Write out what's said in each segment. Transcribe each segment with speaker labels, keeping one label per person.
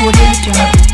Speaker 1: Audio Jungle.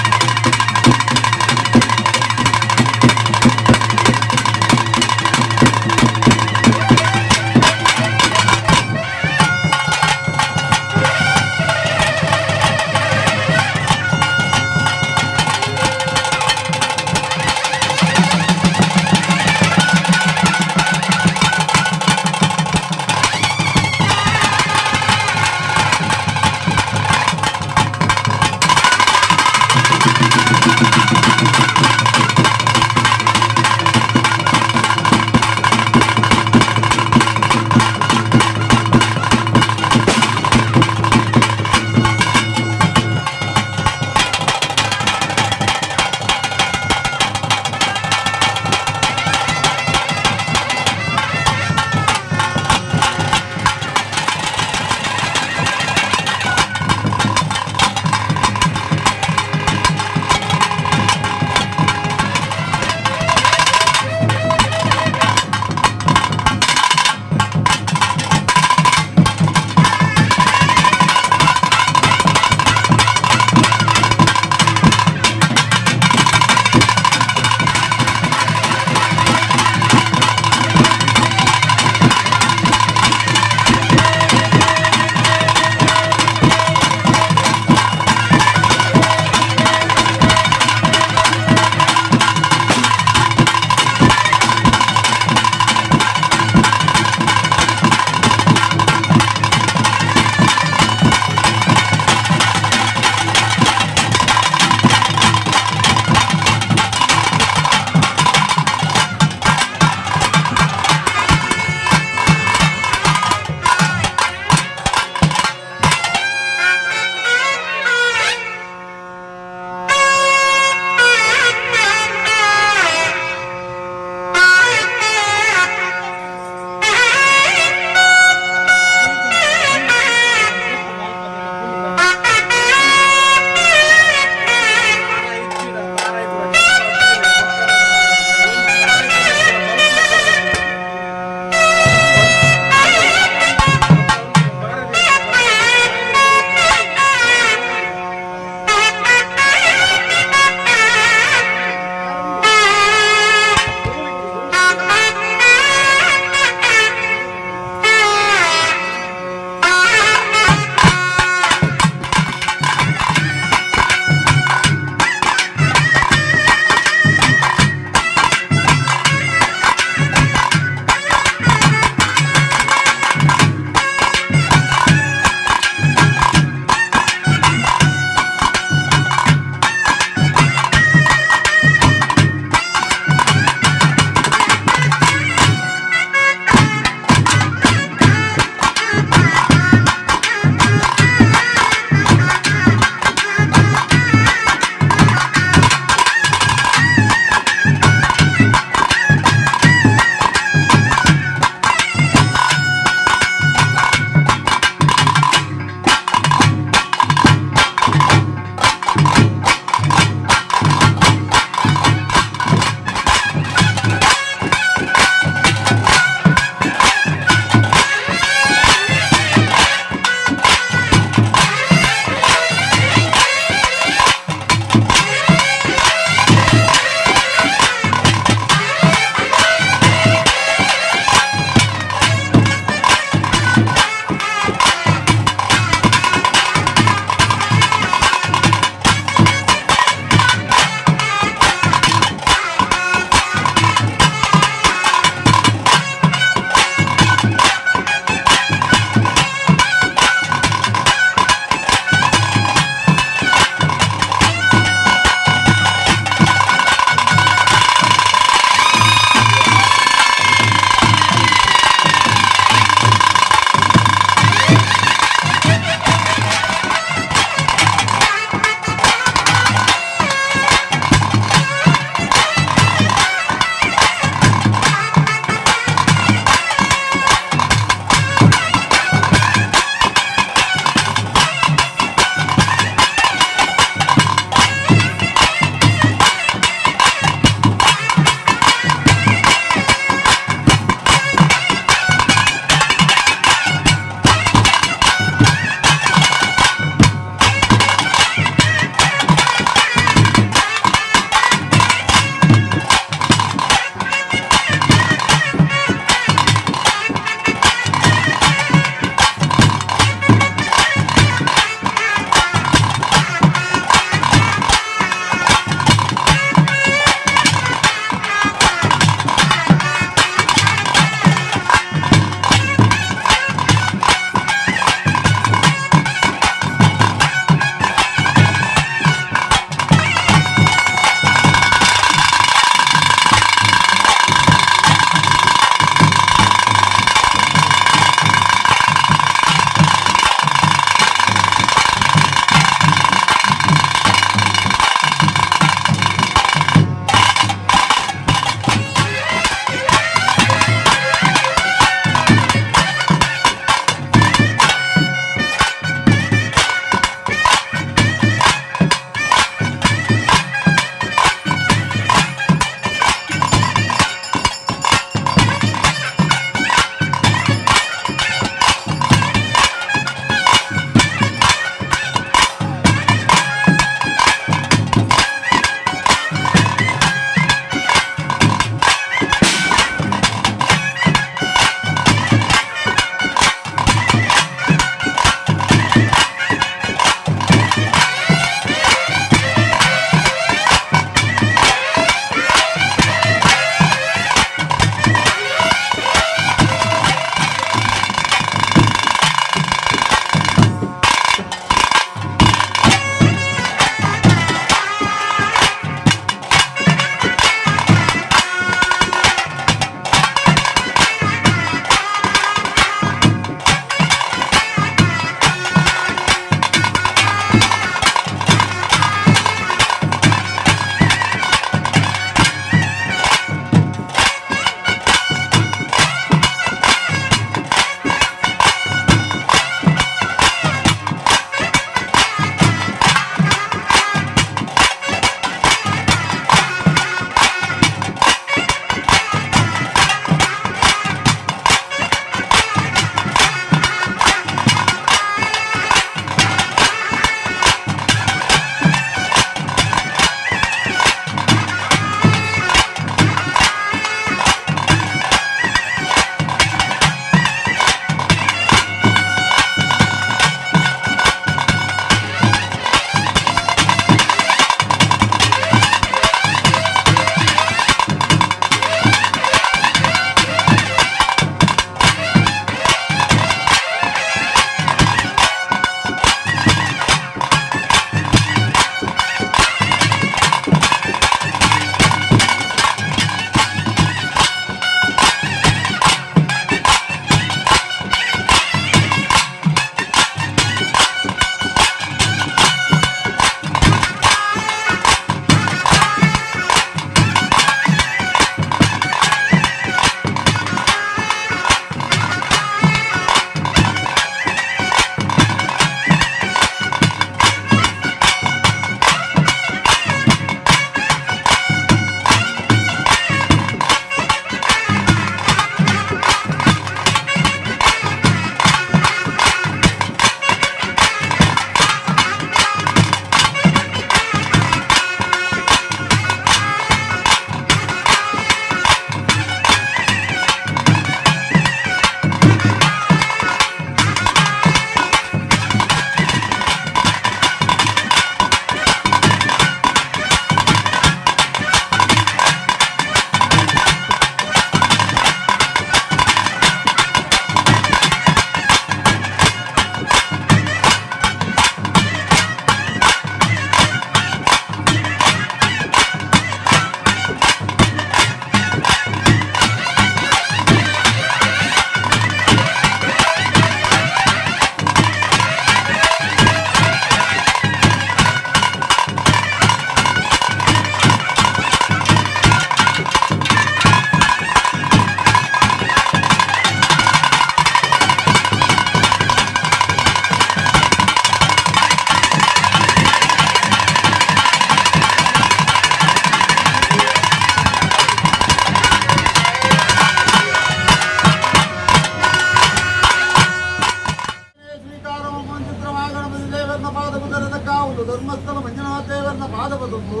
Speaker 1: ದೇವರನ್ನ ಪಾದ ಕಾವುದು ಧರ್ಮಸ್ಥಳ ಮಂಜುನಾಥ ದೇವರನ್ನ ಪಾದ ಬದುಕು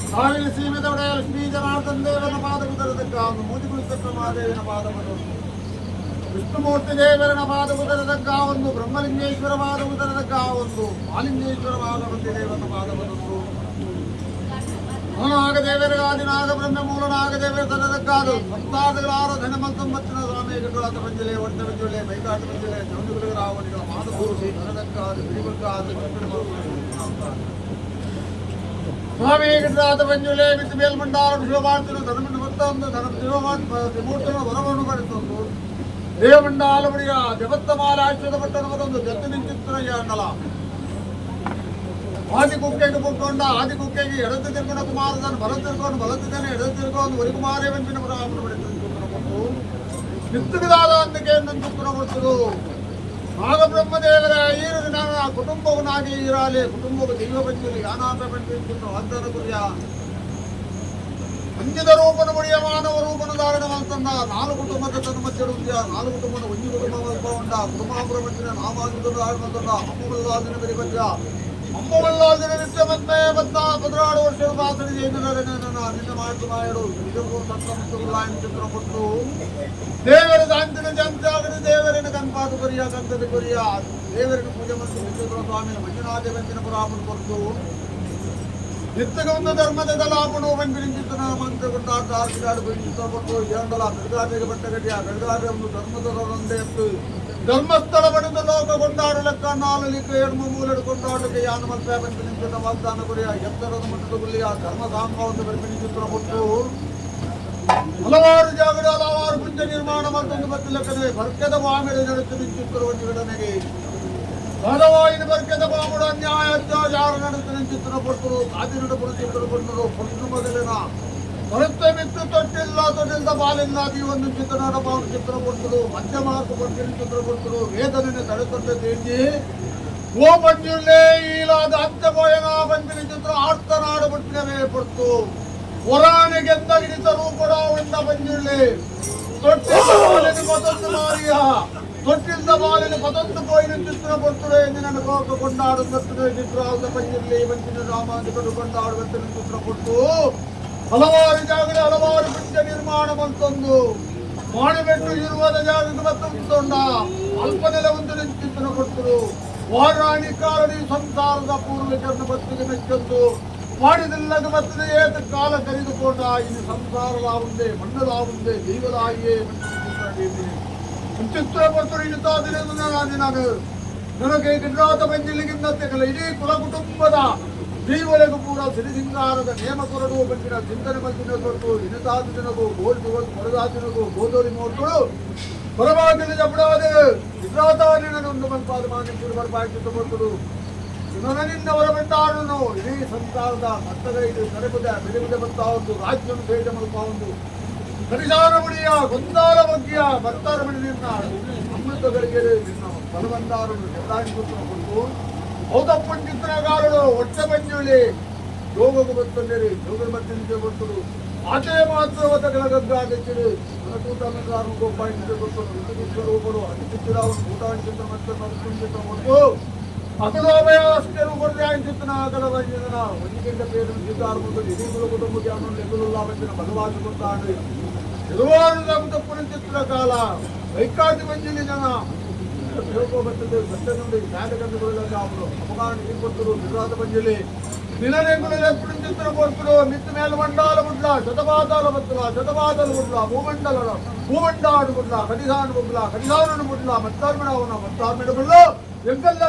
Speaker 1: ಸಾವಿರ ಸೀಮೆದ ಒಡೆಯ ಲಕ್ಷ್ಮೀ ಜನಾರ್ದನ ದೇವರನ್ನ ಪಾದ ಕಾವುದು ಮೂಜಿಗುಳಿಸಪ್ಪ ಮಹಾದೇವನ ಪಾದ ಬದುಕು ವಿಷ್ಣುಮೂರ್ತಿ ದೇವರನ ಪಾದ ಕಾವೊಂದು ಬ್ರಹ್ಮಲಿಂಗೇಶ್ವರ ಪಾದ ಕಾವೊಂದು ಮಾಲಿಂಗೇಶ್ವರ ಪಾದಪತಿ ದೇವನ ಪಾದ ಬದುಕು ನಾಗದೇವರಿಗಾದಿ ನಾಗಬ್ರಹ್ಮ ಮೂಲ ನಾಗದೇವರ ತನದಕ್ಕಾದು ಸಂತಾದಗಳಾರು ಧನಮಂತಂಬತ್ತಿನ ಸ್ವಾಮಿ ಗಿಡ್ಡಾತ ಪಂಜಲೆ ಒಡ್ಡ ಪಂಜಲೆ ಬೈಕಾಟ ಪಂಜಲೆ ಚೌಂದುಗಳ ರಾವಣಿಗಳ ಮಾದಪುರುಷ ತನದಕ್ಕಾದು ಬಿಡಿಬಕ್ಕಾದು. ಸ್ವಾಮಿ ಗಿಡ್ಡಾತ ಪಂಜುಲೆ ಮಿತ್ತು ಮೇಲ್ಮಂಡಾರ ಶಿವಮಾಡ್ತಿರು ಧನಮಂಡ ಮತ್ತೊಂದು ಧನ ತ್ರಿಮೂರ್ತನ ವರವನ್ನು ಪಡೆತೊಂದು ದೇವಮಂಡಾಲಮುಡಿಯ ಜಪತ್ತಮಾಲ ಆಶ್ರಿತ ಪಟ್ಟಣ ಮತ್ತೊಂದು ಜತ್ತು ನಿಂಚಿತ್ತಿನ ಅಂಡಲ ಆದಿ ಕುಕ್ಕೆಗೆ ಪುಟ್ಟೊಂಡ ಆದಿ ಕುಕ್ಕೆಗೆ ಎಡத்து ತಿರ್ಕೊಂಡ ಕುಮಾರದನ್ನು ಬಲ ತಿರ್ಕೊಂಡು ಬಲತ್ತಿದ್ದಾನೆ ಎಡದು ತಿರ್ಕೊಂಡು ಒರಿ ಕುಮಾರೇ ಬಂಪಿನ ಪುರಾಮನು ಪಡೆತು ನಿತ್ತುಗದಾದ ಅಂದಕ್ಕೆ ತುತ್ತುನ ಕೊಡ್ತದು. ನಾಗಬ್ರಹ್ಮದೇವರ ಈರು ನನ್ನ ಕುಟುಂಬವು ನಾಗೆ ಇರಾಲೆ ಕುಟುಂಬವು ದೈವ ಬಂಜಿಲು ಯಾನಾಪ ಬಂಪಿನ ವಾಗ್ದಾನ ಕುರಿಯ ಅಂಜಿದ ರೂಪನ ಮುಡಿಯ ಮಾನವ ರೂಪನ ಧಾರಣ ಮಂತಂದ ನಾಲ್ಕು ಕುಟುಂಬದ ತನ್ನ ಮಧ್ಯೆ ನಾಲ್ಕು ಕುಟುಂಬದ ಒಂಜಿ ಕುಟುಂಬ ಉಂಡ ಕುಟುಂಬಾಪುರ ಮಂಚಿನ ನಾಮಾಂಗಿದ ಧಾರಣ ಮಂತಂದ ಅಮ್ಮವಲ್ಲಾದಿನ ಬರಿ ಬಂಜ ಅಮ್ಮವಲ್ಲಾದಿನ ನಿತ್ಯ ಮತ್ತೆ ಬತ್ತ 16 ವರ್ಷ ಬಾಸರಿ ನಿನ್ನ ಮಾತು ಮಾಯಡು ನಿಜಕ್ಕೂ ಸತ್ತ ಚಿತ್ರ ಕೊಟ್ಟು ದೇವರ ದಾಂತಿನ ಜಂತಾಗಡಿ ದೇವರಿನ ಕನ್ಪಾದು ಕೊರಿಯ ಗಂಧದ ಕೊರಿಯ ದೇವರಿನ ಪೂಜೆ ಮತ್ತು ವಿಶ್ವೇಶ್ವರ ಸ್ವಾಮಿನ ಮಂಜುನಾಥ ಬೆಂಚಿನ ಪುರಾಪನ ಕೊಟ್ಟು ನಿತ್ಯಗೊಂದು ಧರ್ಮದ ದಲಾಪನು ಬಂಪಿನಿಂಚಿತನ ಮಂತ್ರಗೊಂಡ ಆರ್ತಿಗಾಡು ಬಿಂಚಿತ ಕೊಟ್ಟು ಏಂಡಲ ಬೆಳಗಾವಿಗೆ ಬಟ್ಟ ಗಟ್ಟಿಯ ಬೆಳಗಾವಿ ಒಂದು ಧರ್ಮದ ಎತ್ತು ಧರ್ಮಸ್ಥಳ ಪಡೆದ ಲೋಕ ಕೊಂಡಾಡು ಲೆಕ್ಕ ನಾಲಲಿಕ್ಕೆ ಎಡ್ಮ ಮೂಲೆಡು ಕೊಂಡಾಡಕ್ಕೆ ಯಾನ ಮಲ್ಪೆ ಬಂಪಿನಿಂಚಿತ ವಾಗ್ದಾನ ಕೊರಿಯ ಎತ್ತರದ ಮಟ್ಟದ ಗುಲ್ಲಿಯ ಧರ್ಮ ಸಾಂಗವನ್ನು ಬೆಂಪಿನಿಂಚಿತನ ಕೊಟ್ಟು ಹಲವಾರು ಜಾಗದ ಹಲವಾರು ಪುಂಜ ನಿರ್ಮಾಣ ಮತ್ತೊಂದು ಬತ್ತಿಲಕ್ಕನೆ ಬರ್ಕದ ಬಾಮಿಡ ನಡೆಸಿ ನಿಂಚಿತ್ತಿರುವ ಘಟನೆಗೆ ಸದವಾಯಿನ ಬರ್ಕದ ಬಾಮುಡ ಅನ್ಯಾಯ ಅತ್ಯಾಚಾರ ನಡೆಸಿ ನಿಂಚಿತ್ತಿನ ಪೊರ್ತರು ಕಾದಿನಡ ಪುರುಚಿತ್ತಿನ ಪೊರ್ತರು ಪೊಟ್ಟು ಮೊದಲಿನ ಬರುತ್ತೆ ಮಿತ್ತು ತೊಟ್ಟಿಲ್ಲ ತೊಟ್ಟಿಲ್ದ ಬಾಲಿಲ್ಲ ಒಂದು ಚಿತ್ರನಾಡ ಬಾವು ಚಿತ್ರ ಕೊಡ್ತರು ಮಧ್ಯ ಮಾರ್ಗ ಪಟ್ಟಿನ ಚಿತ್ರ ಕೊಡ್ತರು ವೇದನೆ ತಡೆತೊಟ್ಟ ತೇಜಿ ಓ ಬಂಜುಳ್ಳೆ ಈಲಾದ ಅಂತ್ಯಮೋಯನ ಬಂಪಿನ ಚಿತ್ರ ಆರ್ತನಾಡು ಬಿಟ್ಟಿನವೇ ಪೊರ್ತು ಹೊರಾಣಿಗೆಂದ ಹಿಡಿತ ರೂಪಡ ಉಂಡ ಬಂಜುಳ್ಳೆ ತೊಟ್ಟಿಲ್ದ ಬಾಲಿನ ಪತೊಂದು ಮಾರಿಯ ತೊಟ್ಟಿಲ್ದ ಬಾಲಿನ ಪತೊಂದು ಪೋಯಿನ ಚಿತ್ರ ಕೊಡ್ತದೆ ನಿನ್ನ ಕೋಪ ಕೊಂಡಾಡುತ್ತದೆ ಚಿತ್ರ ಪಂಜಿರ್ಲಿ ಬಂಚಿನ ರಾಮ ಕೊಂಡಾಡುವಂತ ಚಿತ್ರ ಕೊಟ್ಟು ಹಲವಾರು ಜಾಗದ ಹಲವಾರು ಪುಂಜ ನಿರ್ಮಾಣ ಮಂತೊಂದು ಮಾಣಿಬೆಟ್ಟು ಇರುವುದ ಜಾಗಕ್ಕೆ ಮತ್ತೊಂದು ಅಲ್ಪ ನೆಲ ಒಂದು ಚಿತ್ರ ಕೊಟ್ಟರು ವಾರಾಣಿ ಕಾರಣಿ ಸಂಸಾರದ ಪೂರ್ವಜರನ್ನು ಬತ್ತಿಗೆ ಮೆಚ್ಚೊಂದು ಮಾಡಿದಿಲ್ಲದ ಬತ್ತದೆ ಏತ ಕಾಲ ಕರೆದುಕೊಂಡ ಇನ್ನು ಸಂಸಾರದಾವುಂದೆ ಮಣ್ಣದಾವುಂದೆ ದೈವದಾಯಿಯೇ ಚಿತ್ರ ಕೊಟ್ಟರು. ನಾನು ನನಗೆ ಗಿಡ್ರಾತ ಬಂಜಿಲಿಗಿಂತ ಇಡೀ ಕುಲ ಕುಟುಂಬದ ಜೀವಲೆಗು ಪೂರ ಸಿರಿಸಿಂಗಾರದ ನೇಮ ಕೊರಡು ಬಂದಿನ ಚಿಂತನೆ ಮಂದಿನ ಕೊಟ್ಟು ಇನತಾದ ದಿನಗೂ ಗೋಲ್ಡು ಕೊರದಾದಿನಗೂ ಗೋದೋರಿ ಮೋರ್ತುಳು ಹೊರಬಾಗಿಲು ಜಪಡಾದ ಇದ್ರಾತಾನಿನೊಂದು ಮನ್ಪಾದ ಮಾನಿಸಿರು ಬರ್ಪಾಯಿಸಿದ್ದು ಕೊಟ್ಟರು ನಿನ್ನ ಹೊರಬಿಟ್ಟಾಡನು ಇಡೀ ಸಂಸಾರದ ಮತ್ತಗೈದು ಕರೆಬುದ ಬಿಳಿಬುದ ಬತ್ತಾವೊಂದು ರಾಜ್ಯನು ಸೇಜ ಮಲ್ಪಾವೊಂದು ಕರಿಸಾರ ಮುಡಿಯ ಗೊಂದಾರ ಬಗ್ಗಿಯ ಬರ್ತಾರ ಮಣಿ ನಿನ್ನ ಅಮೃತಗಳಿಗೆ ನಿನ್ನ ಬಲವಂದಾರನು ಜಪಡಾಯಿ ಕೊಟ್ಟು ಔತಪ್ಪನ್ ಚಿತ್ರಗಾರರು ಒಟ್ಟೆ ಬಂಜುಳಿ ಯೋಗకు ಬತ್ತಂದರೆ ಯೋಗದ ಮತ್ತಿನ ಕೊಟ್ಟರು ಆಚೆ ಮಾತ್ರ ಗಗ್ಗಾದಿಚ್ಚಿರು ಕೂತಾನು ಗೋಪಾಯಿ ಕೊಟ್ಟರು ರೂಪರು ಅತಿ ಚಿತ್ತಿರಾವನು ಭೂತಾನ್ ಚಿತ್ರ ಮತ್ತು ನರಸಿಂಹ ಚಿತ್ರ ಕೊಟ್ಟು ಅಕಲೋಭಯಾಸ್ಕರು ಕೊರದಾಯನ್ ಚಿತ್ರನ ಅಕಲ ಬಂಜಿನ ಒಂಜಿಗಿಂತ పేరు ಸಿದ್ಧಾರ ಮುಂದೆ ಇಡೀ ಕುಟುಂಬಕ್ಕೆ ಅವನು ಲೆಗುಲುಲ್ಲಾ ಬಂದಿನ ಬಲವಾಸ ಕೊಡ್ತಾನೆ ಇರುವಾರು ತಪ್ಪುನ ಚಿತ್ರ ಕಾಲ ವೈಕಾಟಿ ಬಂಜಿಲಿ ಜನ ಬರ್ತದೆ ಸತ್ಯನುಂಡಿ ಶಾತಕಂದುಗಳು ಅಪಗಾನ ಕೊಟ್ಟರು ಬಿರಾದ ಬಂಜಿಲಿ ನಿಲನೆಗುಲ ಚಿತ್ರ ಕೊಟ್ಟರು ಮಿತ್ತು ಮೇಲ ಮಂಡಾಲ ಮುಡ್ಲ ಶತಪಾತಾಲ ಬತ್ತಲ ಶತಪಾತಲ ಮುಡ್ಲ ಭೂಮಂಡಲ ಭೂಮಂಡಾಡು ಮುಡ್ಲ ಕಡಿಸಾನು ಮುಡ್ಲ ಕಡಿಸಾನು ಮುಡ್ಲ ಮತ್ತಾರ್ಮಿಡವನ ಮತ್ತಾರ್ಮಿಡ ಮುಡ್ಲ ಎಂತೆಲ್ಲ.